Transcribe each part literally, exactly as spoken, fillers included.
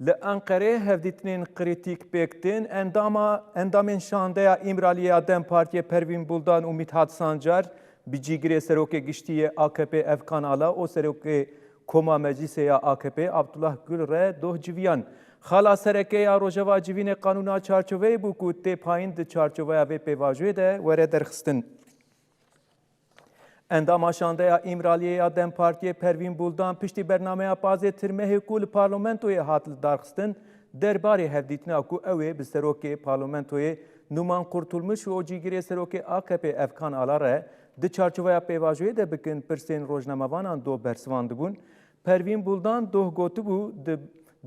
Li Enqerê hevdîtinên krîtîk pêk tên. Endama, endamên şandeya Îmraliyê ya DEM Partiyê Pervîn Buldan û Mîthat Sancar bi cîgirê serokê giştî yê A K P Efkan Ala û serokê Koma Meclîsê ya A K P Abdullah Gül re doh civiyan. Xala sereke ya Rojeva Civînê qanûna çarçoveyê bû ku tê payîn di çarçoveya vê pêvajoyê de were derxistin. Endama şandeya Îmraliyê ya DEM Partiyê Pervîn Buldan piştî bernameya pazê Tirmehê ku li parlamentoyê hat lidarxistin, derbarê hevdîtina ku ew ê bi serokê parlamentoyê Numan Kurtulmuş û cîgirê serokê A K P Efkan Ala re di çarçoveya pêvajoyê de bikin pirsên rojnamevanan do bersivandibûn. Pervîn Buldan doh gotibû, di,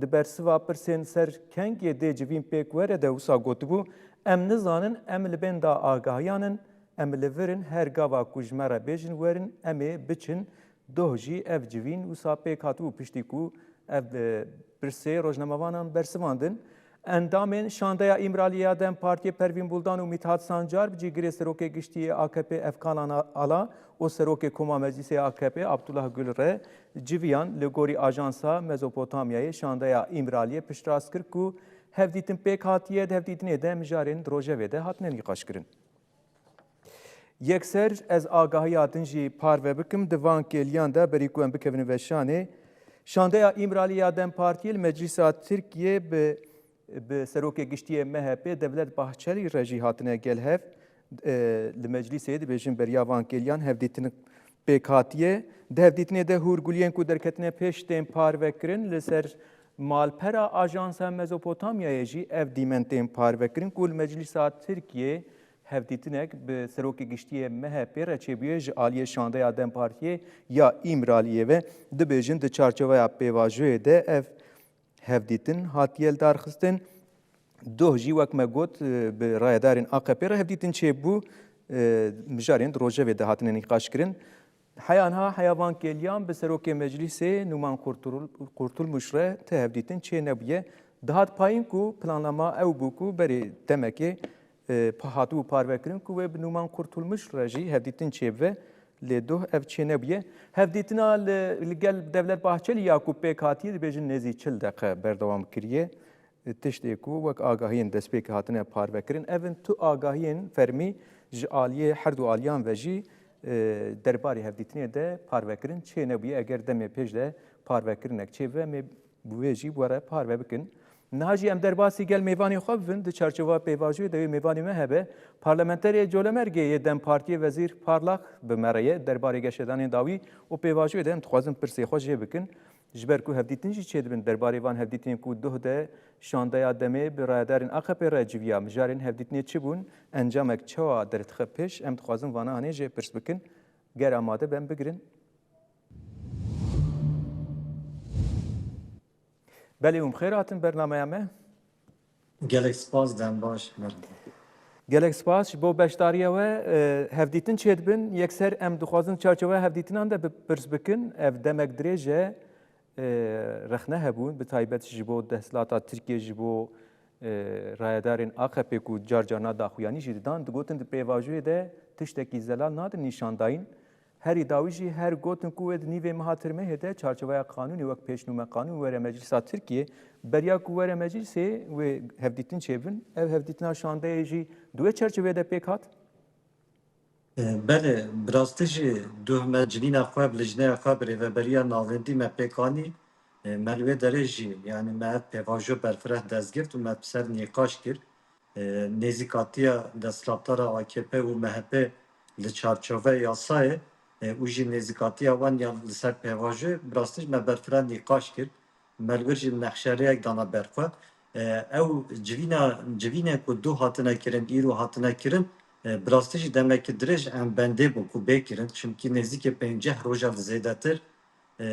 di bersiva pirsên ser kengê dê civîn pêk were de wisa gotibû, em nizanin, em li benda agahiyan in, em li vir in, her gava ku ji me re bêjin werin, em ê biçin. Doh jî ev civîn wisa pêk hatibû piştî ku ev, e, pirsê rojnamevanan bersivandin. Endamên şandeya Îmraliyê ya DEM Partiyê Pervîn Buldan û Mîthat Sancar bi cîgirê serokê giştî yê A K P Efkan Ana-, Ala û serokê Koma Meclîsê A K P Abdullah Gül re civiyan. Li gorî Ajansa Mezopotamyayê şandeya Îmraliyê piştrast kir ku hevdîtin pêk hatiye, di hevdîtinê de mijarên di rojevê de hatine nîqaşkirin. Yekser ez agahiya din jî parve bikim di van kêliyan de berî ku em bikevin veşanê. Şandeya Îmralî ya DEM Partiyê li Meclîsa Tirkiyê bi, bi Serokê Giştî yê M H P Devlet Bahçelî re jî hatine gel hev. E, li Meclîsê dibêjin beriya van kêliyan hevdîtin pêk hatiye. Di hevdîtinê de hûrguliyên ku derketine pêş tên parvekirin, li ser malpera Ajansa Mezopotamyayê jî ev dîmen tên parvekirin ku li Meclîsa Tirkiyê hevdîtinek bi Serokê Giştî yê M H P re çêbûye ji aliyê şandeya DEM Partiyê ya Îmraliyê ve. Dibêjin di çarçoveya pêvajoyê de ev hevdîtin hatiye lidarxistin. Doh jî wek me got, e, bi rayedarên A K P re hevdîtin çêbû, e, mijarên di rojevê de hatine nîqaşkirin. Heya niha heya van kêliyan bi Serokê Meclîsê Numan Kurtul-, Kurtulmuş re ti hevdîtin çê nebûye. Dihat payîn ku planlama ew bû ku berê demekê, e, pa-, hatibû parvekirin ku wê bi Numan Kurtulmuş re jî hevdîtin çêbibe, lê doh ev çê nebûye. Hevdîtina li, li gel Devlet Bahçelî ya ku pêk hatiye dibêjin nêzî çil deqe berdewam kiriye. Tiştê ku wek agahiyên destpêkê hatine parvekirin, ev in tu agahiyên fermî ji aliyê her du aliyan ve jî, e, derbarê hevdîtinê de parvekirin çê nebûye. Eger demê pêş de parvekirinek çêbibe, em ê bi wê jî were parve bikin. Niha jî em derbasî gel mêvanê xwe bibin, di çarçoveya pêvajoyê de wê mêvanê me hebe. Parlamenterê Colemêrgê yê DEM Partiyê Wezîr Parlak bi me re ye, derbarê geşedanên dawî û pêvajoyê de em dixwazin pirsê xwe jê bikin. Ji ber ku hevdîtin jî çêdibin, derbarê van hevdîtinên ku doh de şandeya demê bi rayedarên A K P re civiya, mijarên hevdîtinê çi bûn, encamek çawa derdixe pêş, em dixwazin vana hanê jê pirs bikin. Ger amade be em bigirin. Belê û bi xêr hatin bernameya me. Gelek spas, dem baş, merhaba. Gelek spas ji bo beşdariya we. E, hevdîtin çêdibin, yekser em dixwazin çarçoveya hevdîtinan de bi-, pirs bikin. Ev demek dirêj e, e, rexne hebûn, bi taybet ji bo desthilata Tirkiyê, ji bo, e, rayedarên A K P ku car carna daxuyanî jî didan, digotin di pêvajoyê de tiştekî zelal nadin nîşandayîn. Herî dawî jî her gotin ku wê di nîvê meha Tirmehê de çarçoveya qanûnê wek pêşnûme qanûn were Meclîsa Tirkiyê, beriya ku were Meclîsê wê hevdîtin çêbin, ev hevdîtina şandeyê jî di wê çerçeveyê de pêk hat? E, belê, bi rastî jî duh me civîna xwe bi lijneya xwe bi rêveberiya navendî me pêk anî. E, me li wê derê jî, yanî me ev pêvajo berfireh dest girt û me bi ser nîqaş kir. E, nêzîkatiya desthilatdara A K P û M H P li çarçoveya yasayê, e, û jî nêzîkatiya wan ya li ser pêvajoyê bi rastî jî me berfireh nîqaş kir. Me li vir jî nexşeriyek dana ber xwe. E, ew civîna, civînên ku dû hatine kirin, îro hatine kirin, e, bi rastî jî demekî dirêj em bendê bûn ku bê kirin. Çimkî nêzîkî pênceh roja li zêdetir, e,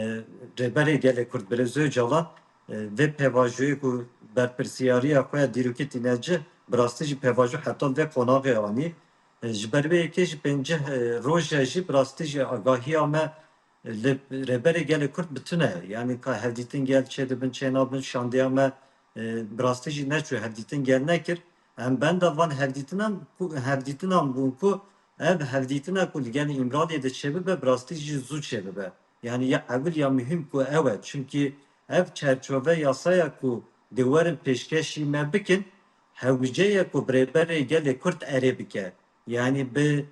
Rêberê Gelê Kurd Birêz Ocalan, e, vê pêvajoyê ku berpirsiyariya xwe ya dîrokî tîne cih, bi rastî jî pêvajo heta li vê qonaxê anî. E, ji ber vê yekê jî pênceh, e, roja jî bi rastî jî agahiya me li Rêberê Gelê Kurd bi tune ye. Yanî ka hevdîtin gel çêdibin, çênabin, şandeya me, e, bi rastî jî neçû hevdîtin gel nekir. Em benda van hevdîtinan, ku, hevdîtinan bûn ku ev hevdîtina ku li gelê Îmraliyê de çêbibe, bi rastî jî zû çêbibe. Yanî ya ewil ya muhîm ku ew e. Çimkî ev çerçove yasaya ku dê werin pêşkêşî me bikin, hewce ye ku bi Rêberê Gelê Kurd erê bike. Yanî bi,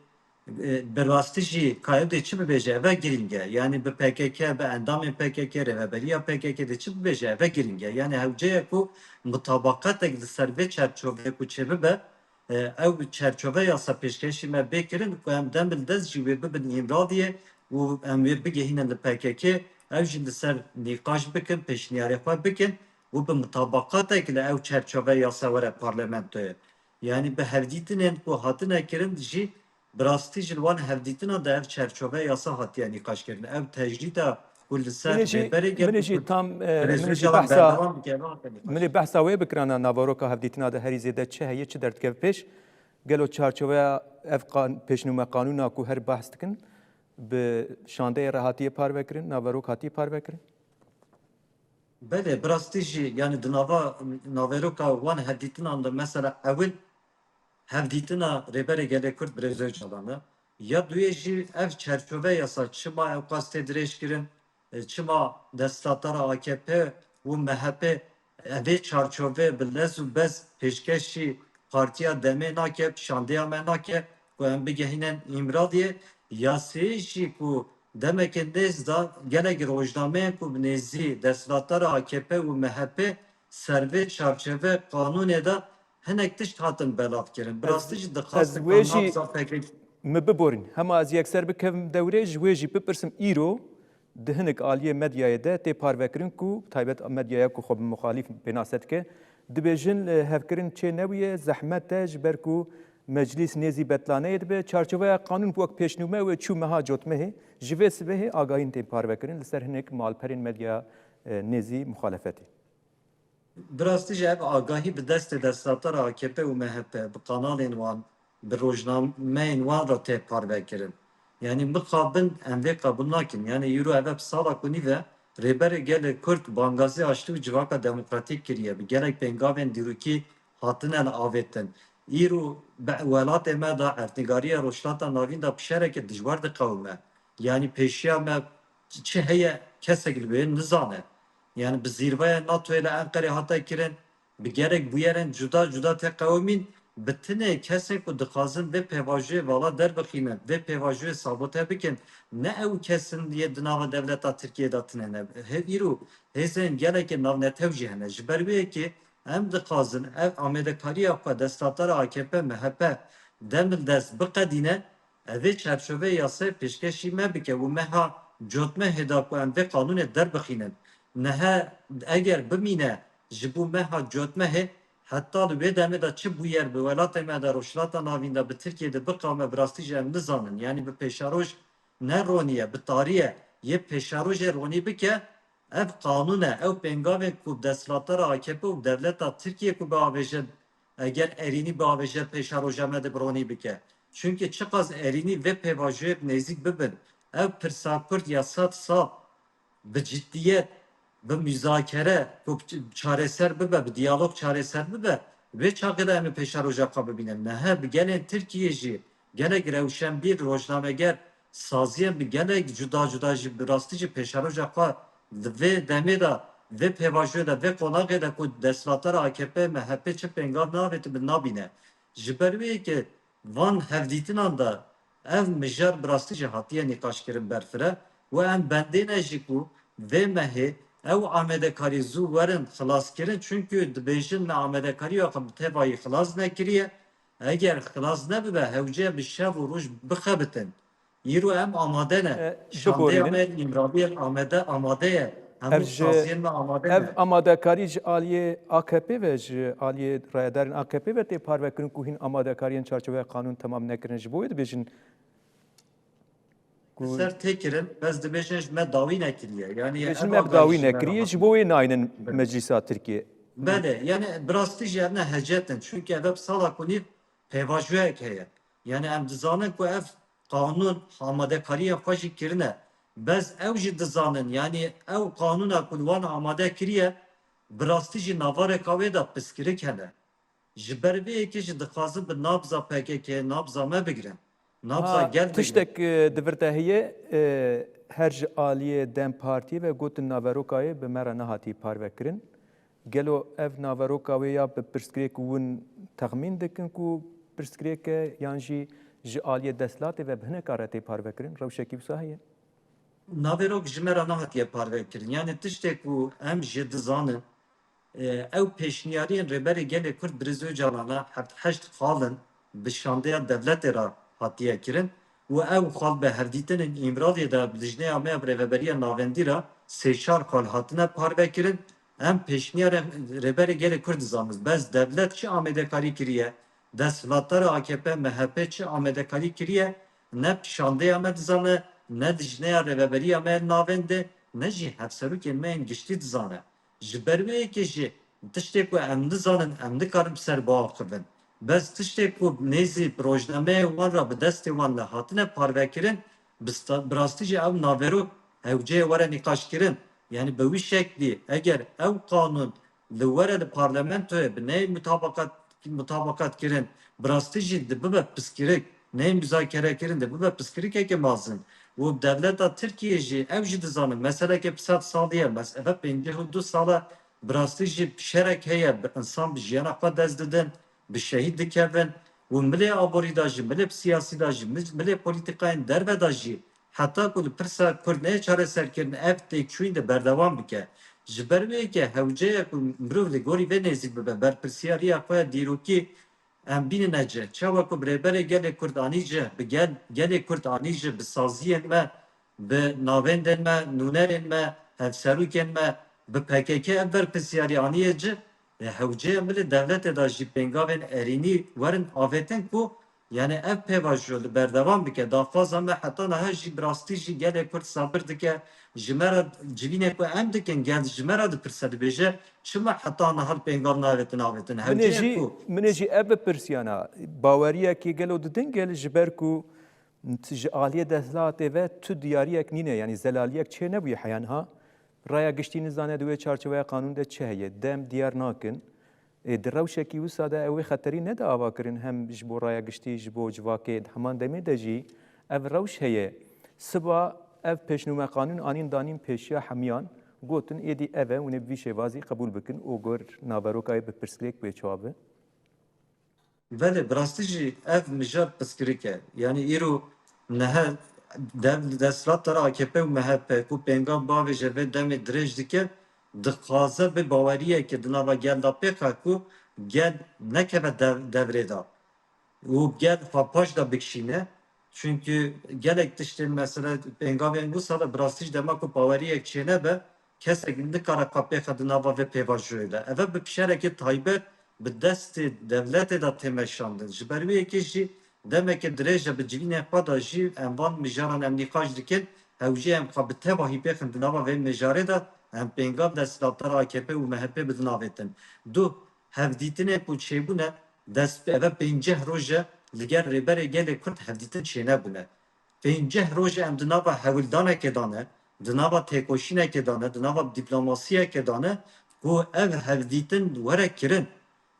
e, bi rastî jî ka ew dê çi bibêje, ev e girîng e. Yanî bi P K K, bi endamên P K K, rêveberiya P K K dê çi bibêje, ev e girîng e. Yanî hewce ye ku mutabaqetek li ser vê çerçoveyê ku çêbibe, e, ew çerçove yasa pêşkêşî me bê kirin ku em dem li dest jî wê bibin Îmraliyê û em wê bigihînin li P K K, ew jî li ser nîqaş bikin, pêşniyarê xwe bikin û bi mutabaqatek li ew çerçove yasa were parlamentoyê. Yanî bi hevdîtinên ku hatine kirin jî, bi rastî jî li wan hevdîtinan de ev çerçove yasa hatiye nîqaşkirin. Ev tecrîda ku li ser Min ê jî, rêberê min ê jî gelek tam, e, min ê jî Rêzûcalan behsa, berdewam dike, ev hatin nîqaş. Min ê behsa wê bikirana naveroka hevdîtina de herî zêde çi heye, çi derdikeve pêş? Gelo çarçoveya ev qan-, pêşnûme qanûna ku her behs dikin, bi şandeyê re hatiye parvekirin, naverok hatiye parvekirin? Belê, bi rastî jî, yanî di nava naveroka wan hevdîtinan de mesela ewil hevdîtina Rêberê Gelê Kurd Birêz Ocalan e. Ya duyê jî ev çerçove yasa çima ewqas tê dirêjkirin, e, çima desthilatdara A K P û M H P evê çarçove bi lez û bez pêşkêşî partiya demê nake, şandeya me nake ku em bigehînin Îmraliyê. Ya sêyê jî ku demeke nêz de gelek rojnameyên ku bi nêzî desthilatdara A K P û M H P ser vê çarçove qanûnê de hinek tişt hatin belavkirin. Bi rastî jî dixwastin ez wê jî nabza P K K. Min biborîn. Hema ez yekser bikevim dewrê, ji wê jî bipirsim îro di hinek aliyê medyayê de tê parvekirin ku taybet medyaya ku xwe bi muxalîf pênase dike, dibêjin, e, hevkirin çê nebûye, zehmet e, ji ber ku meclîs nêzî betlaneyê dibe. Çarçoveya qanûn wek pêşnûme wê çû meha cotmehê, ji vê sibehê agahîn tên parvekirin li ser hinek malperên medya, e, nêzî muxalefetê. Bi rastî jî ev agahî bi destê desthilatdara A K P û M H P, bi kanalên wan, bi rojnameyên wan re tê parvekirin. Yanî mixabin em vê qebûl nakin. Yanî îro ev e bi sala ku nîv e, Rêberê Gelê Kurd bangazî aştî û civaka demokratîk kiriye. Bi gelek pêngavên dîrokî hatine li avêtin. Îro bi welatê me de erdnîgariya Rojhilata Navîn de bi şerekê dijwar diqewime. Yanî pêşiya me çi heye kesek li wê nizane. Yanî bi zîrveya NATOyê li Enqerê hate kirin, bi gelek bûyerên cuda cuda tê qewimîn, bi tinê kesên ku dixwazin vê pêvajoyê vala derbixînin, vê pêvajoyê sabote bikin, ne ew kesin yê di nava dewleta Tirkiyê de tine ne. Hê-, îro hêzên gelekê navnetew jî hene. Ji ber wê yekê em dixwazin ev amadekariya xwe desthilatdara A K P M H P dem li dest biqedîne, evê çarçoveyê yasayê pêşkêşî me bike û meha cotmehê de ku em vê qanûnê derbixînin. Niha eger bimîne ji bo meha cotmehê, heta li wê demê de çi bûyer bi welatê me de, Rojhilata Navîn de, bi Tirkiyê de biqewime, bi rastî jî em nizanin. Yanî bi pêşeroj ne ronî ye, bi tarî ye. Yê pêşerojê ronî bike, ev qanûn e, ew pêngavên ku desthilatdara A K P û dewleta Tirkiyê ku biavêjin, eger erênî biavêje pêşeroja me de bi ronî bike. Çimkî çiqas erênî vê pêvajoyê bi nêzîk bibin, ev pirsa Kurd ya sed sal bi ciddiyet, bi muzakere ku çareser bibe, bi diyalog çareser bibe, vê çaxê de em ê pêşeroja xwe bibînin. Niha bi gelên Tirkiyê jî gelek rewşenbîr, rojnameger, saziyên bi gelek cuda cuda jî bi rastî jî pêşeroja xwe di vê demê de, vê pêvajoyê de, vê qonaxê de ku desthilatdara A K P M H P çi pêngav navêtin, bi nabîne. Ji ber wê yekê van hevdîtinan de ev mijar bi rastî jî hatiye nîqaşkirin berfireh û em bendê ne jî ku vê mehê ew amadekarî zû werin xilaskirin, çimkî dibêjin me amadekariya xwe bi tevayî xilas nekiriye. Eger xilas nebibe, hewce ye bi şev û roj bixebitin. Îro em amade ne. E, Şandeya biborînin. Me li Îmraliyê amade, amade ye. Hemû Ev ji, saziyên me amade ev ne. amadekarî ji aliyê A K P ve, ji aliyê rayedarên A K P ve tê parvekirin ku hîn amadekariyên çarçoveya qanûn temam nekirin. Ji bo wê dibêjin ku Ser tê kirin, bes dibêjin ji me dawî nekiriye. Yanî dibêjin ev me ev dawî dawî ji me nekiriye, ji bo wê naynin Belê. Meclîsa Tirkiyê. Belê, yanî bi rastî jî ev ne hecet in. Çimkî ev, ev sala ku nîv pêvajoyek heye. Yanî em dizanin ku ev qanûn amadekariyên xwe jî kirine. Bes ew jî dizanin, yanî ew qanûna ku li wan amade kiriye, bi rastî jî navareka wê de piskirik hene. Ji ber vê yekê jî dixwazin bi nabza P K K, nabza me bigirin. Nabza Ha, gel bigirin. Tiştek, e, di vir de heye, e, her ji aliyê DEM Partiyê ve gotin naverokayê bi me re nehatî parvekirin. Gelo ev naveroka wê ya bi pirsgirêk hûn texmîn dikin ku pirsgirêk e yan jî ji aliyê desthilatê ve bi hineka re tê parvekirin? Rewşekî wisa heye? Naverok ji me re nehatiye parvekirin. Yanî tiştê ku em jê dizanin, e, ew pêşniyariyên Rêberê Gelê Kurd Birêz Ocalan a heft heşt xal in, bi şandeya devletê re hatiye kirin û ew xal bi hevdîtinên Îmraliyê de bi lijneya me ya bi rêveberiya navendî re sê çar xal hatine parvekirin. Em pêşniyarên Rêberê Gelê Kurd dizanin. Bes devlet çi amêdekarî kiriye, desthilatdara A K P M H P çi amêdekarî kiriye, ne şandeya me dizane, ne lijneya rêveberiya me ya navendê, ne jî hevserokên me yên giştî dizane. Ji ber wê yekê jî tiştê ku em nizanin, em nikarin bi ser biaxivin. Bes tiştê ku nêzî bi rojnameyê wan re bi destê wan de hatine parvekirin, bi sta-, bi rastî jî ew naverok hewceyê were nîqaşkirin. Yanî bi wî şeklî eger ew qanûn li were li parlamentoyê bi neyê mutabakat, mutabakat kirin, bi rastî jî di bibe piskirik, neyê muzakere kirin, di bibe piskirikeke mezin. Û devleta Tirkiyê jî ew jî dizanin, meseleke bi sed salî ye, mes-, eve pêncî û du sal e, bi rastî jî şerek heye, bi insan bi jiyana xwe dest didin, bi şehîd dikevin û milê aborî de jî, milê siyasî de jî, mil-, milê polîtîkayên derve de jî, heta ku li pirsa Kurd neyê çareserkirin, ev têkçûyîn de berdewam bike. Ji ber wê yekê hewceye ku mirov li gorî vê nêzîk bibe, berpirsiyariya xwe ya dîrokî em bînine cih. Çawa ku bi Rêberê Gelê Kurd anî cih, bi gel-, Gelê Kurd anî cih, bi saziyên me, bi navendên me, nûnerên me, hevserokên me, bi P K K ev berpirsiyarî aniye cih, e, hewceye milê devletê de jî pêngavên erênî werin avêtin ku, yanî ev pêvajo li berdewam bike. Daxwaza me heta niha jî bi rastî jî gelê Kurd sabir dike. Ji me re civînê ku em dikin, gel ji me re dipirse, dibêje, çima heta niha li pêngav navêtin avêtin? Min ê Hewceye jî, ku min ê jî ev bipirsiyana, baweriyekê gelo didin gel, ji ber ku ji aliyê desthilatê ve tu diyariyek nîne, yanî zelaliyek çê nebûye heya niha. Raya giştî nizane di wê çarçoveya qanûn de çi heye, dem diyar nakin. Ê, di rewşekî wisa de ew ê xeterî nede avakirin hem ji bo raya giştî, ji bo civakê. Di heman demê de jî ev rewş heye. Siba ev pêşnûme qanûn anîn danîn pêşiya hemiyan, gotin êdî ev e, hûn ê bi vî şêvazî qebûl bikin û gor naveroka wê bi pirsgirêk wê çawa be? Belê, bi rastî jî ev mijar piskirik e. Yanî îro niha dev-, desthilatdara A K P û M H P ku pêngav bavêje vê demê dirêj dike, dixwaze bi baweriyeke di nava gel de pêxe ku gel nekeve dev-, devrê de û gel xwe paş de bikişîne. Çunkî gelek tiştên, mesela, pêngavên wisa de bi rastî jî dema ku baweriyek çênebe, kesek nikare xwe pêxe di nava vê pêvajoyê de. Eve bi pişerekê taybet bi destê devletê de tê meşandin. Ji ber wê yekê jî demeke dirêj e, bi civînên xwe de jî em van mijaran em nîqaş dikin. Hewce em xwe bi tevahî pêxin di nava vê mijarê de, em pêngav desthilatdara A K P û M H P bidin avêtin. Du, hevdîtinê ku çêbûne, dest eve pênceh roj e li gel Rêberê Gelê Kurd hevdîtin çênebûne. Pênceh roj em di nava hewldanekê de ne, di nava têkoşînekê de ne, di nava dîplomasiyekê de ne ku ev hevdîtin were kirin.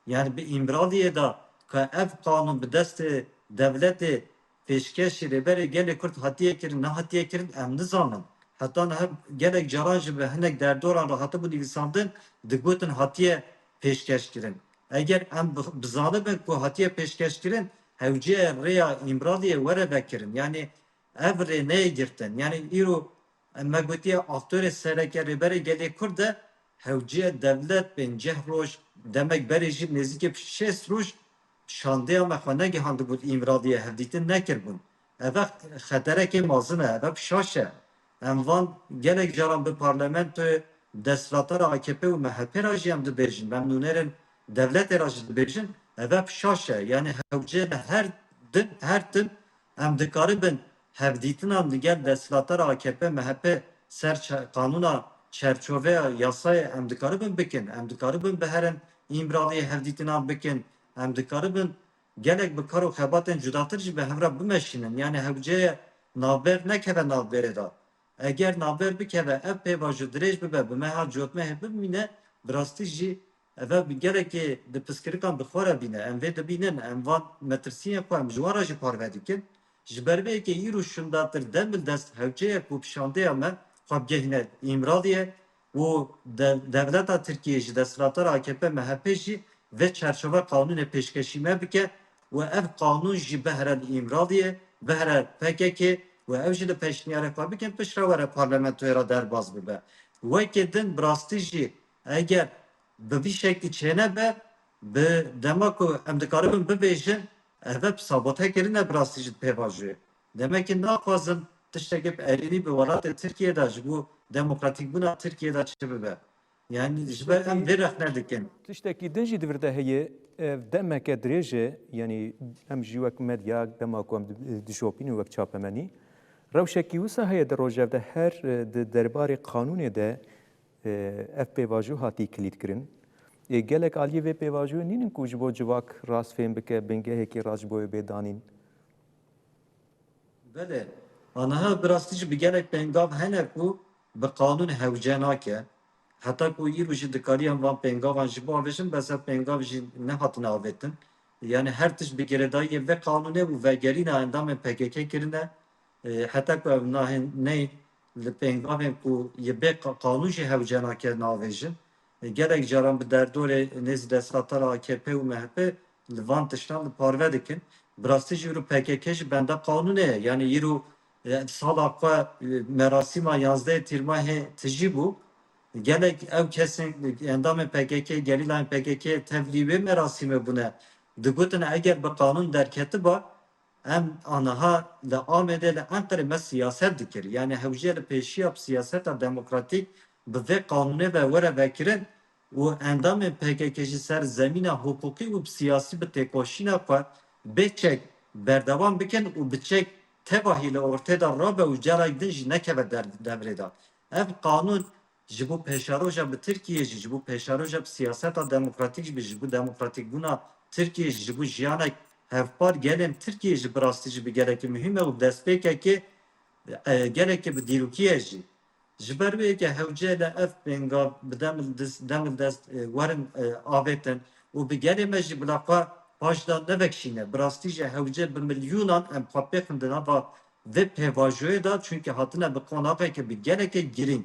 Yanî bi Îmraliyê de ku ev qanûn bi destê devletê pêşkêşî Rêberê Gelê Kurd hatiye kirin, nehatiye kirin, em nizanin. Heta niha gelek caran jî bi hinek derdoran re hatibû nivîsandin, digotin hatiye pêşkêş kirin. Eger em bi-, bizanibin ku hatiye pêşkêş kirin, hewce ye rêya Îmraliyê were vekirin. Yanî ev rê neyê girtin. Yanî îro me gotiye aktorê sereke Rêberê Gelê Kurd e, hewce ye devlet pênceh roj, demek berê jî nêzîkê şêst roj şandeya me xwe negihandibûn Îmraliyê, hevdîtin nekiribûn. Eve xeterekê mezin e, eve bi şaş e. Em van gelek caran bi parlamentoyê desthilatdara A K P û M H P re jî em dibêjin, em nûnerên devletê re jî dibêjin, eve bi şaş e. Yanî hewce her din, her tim em dikaribin hevdîtinan li gel desthilatdara A K P M H P ser çe-, qanûna çerçoveya yasayê em dikaribin bikin. Em dikaribin biherin Îmraliyê hevdîtinan bikin. Em dikaribin gelek bi kar û xebatên cudatir jî bi hev re bimeşînin. Yanî hewce ye navber nekeve navberê de. Eger navber bikeve, ev pêvajo dirêj bibe, bi meha cotmehê bimîne, bi rastî jî eve bi gelekê di piskirikan bi xwe re bîne. Em vê dibînin, em van metirsiyên xwe em ji wan re jî parve dikin. Ji ber vê yekê îro şindatir dem li dest hewce ye ku bi şandeya me xwe bigehîne Îmraliyê, û de-, dewleta Tirkiyê jî, desthilatdara A K P M H P jî vê çerçove qanûnê pêşkêşî me bike û ev qanûn jî bihere li Îmraliyê, bihere P K K û ew jî li pêşniyarê xwe bikin, piştre were parlamentoyê re derbas bibe. Wekî din bi rastî jî eger bi vî şeklî çênebe, bi dema ku em dikaribin bibêjin, ev e sabote kirine bi rastî jî di pêvajoyê. Demekî naxwazin tiştekî bi erênî bi welatê Tirkiyê de ji bo demokratîkbûna Tirkiyê de çi bibe. Yani ji ber em vê rexne dikin. Tiştekî din jî di vir de heye, ev demeke dirêj e, yanî em jî wek medya dema ku em di-, dişopînin wek çapemenî. Rewşekî wisa heye di rojevde her, e, di derbarê qanûnê de, e, ev pêvajo hatî kilît kirin. E, gelek aliyê vê pêvajoyê nînin ku ji bo civak rast fêm bike, bingehekî rast ji bo wê bê danîn? Belê. Aniha bi rastî jî bi gelek pengav hene ku bi qanûn hewce nake. Heta ku îro jî dikarî em van pengavan ji bo avêjin, bes ev pengav jî nehatine avêtin. Yani her tişt bi girêdayiyê vê qanûnê û vegerîna endamên P K K kirine. E, heta ku ev nahên neyên li pengavên ku yê bê qa-, qanûn jî hewce nake navêjin. E, gelek caran bi derdorê nêz desthilatdara A K P û M H P li van tiştan li parve dikin. Bi rastî jî îro P K K jî benda qanûnê ye. Yani îro, e, sala xwe, e, merasîma yanzdehê Tîrmehê tijî bû. Gelek ew kesên, endamên P K K, gerîlayên P K K tevlî wê merasîmê bûne. Digotin eger bi qanûn derketiba, em aniha li Amedê, li Enqerê me siyaset dikir. Yani hewce li pêşiya bi siyaseta demokratîk bi vê qanûnê ve were vekirin û endamên P K K jî ser zemîna hiqûqî û bi siyasî bi têkoşîna xwe bê çek berdewam bikin û bi çek tevahî li ortê de rabe û carek din jî nekeve der-, devrê de. Ev qanûn ji bo pêşeroja bi Tirkiyê jî, ji bo pêşeroja bi siyaseta demokratîk jî, ji bo demokratîkbûna Tirkiyê jî, ji bo jiyanek hevpar gelên Tirkiyê jî bi rastî jî bi gelekî muhîm e û destpêkekê, e, gelekî bi dîrokî ye jî. Ji ber wê yekê hewce li ev pêngav bi dem li dest, dem li dest, e, werin, e, avêtin û bi gelê me jî bila xwe paş de nevekişîne. Bi rastî jî hewce bi milyonan em xwe pêxin di nava vê pêvajoyê de, çunkî hatine bi qonaxeke bi gelekê girîng.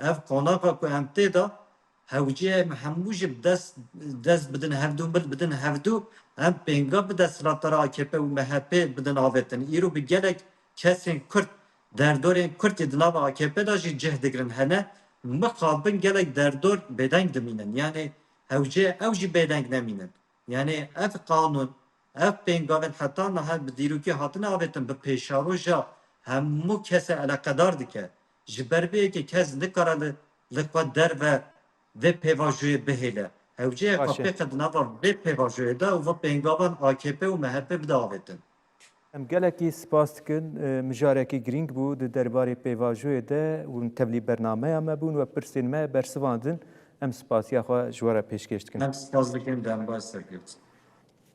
Ev qonaxa ku em tê de hewce ye em hemû jî bi dest, dest bidin hevdû, bil bidin hevdû, em pêngav bi desthilatdara A K P û M H P bidin avêtin. Îro bi gelek kesên Kurd, derdorên Kurd yê di nava A K P de jî cih digirin hene, mixabin gelek derdor bêdeng dimînin. Yani hewce ye ew jî bêdeng nemînin. Yani ev qanûn, ev pêngavên heta niha bi dîrokî hatine avêtin, bi pêşeroja hemû kesê eleqedar dike. Ji ber vê yekê kes nikare li, li xwe derve vê pêvajoyê bihêle. Hewce ye xwe pêxe di nava vê pêvajoyê de û vê pêngavan A K P û M H P bide avêtin. Em gelekî spas dikin. E, mijarekî girîng bû di derbarê pêvajoyê de hûn tevlî bernameya me bûn we pirsên me bersivandin. Em spasiya xwe ji we re pêşkêş dikin. Em spas dikin, dem baş serkevt.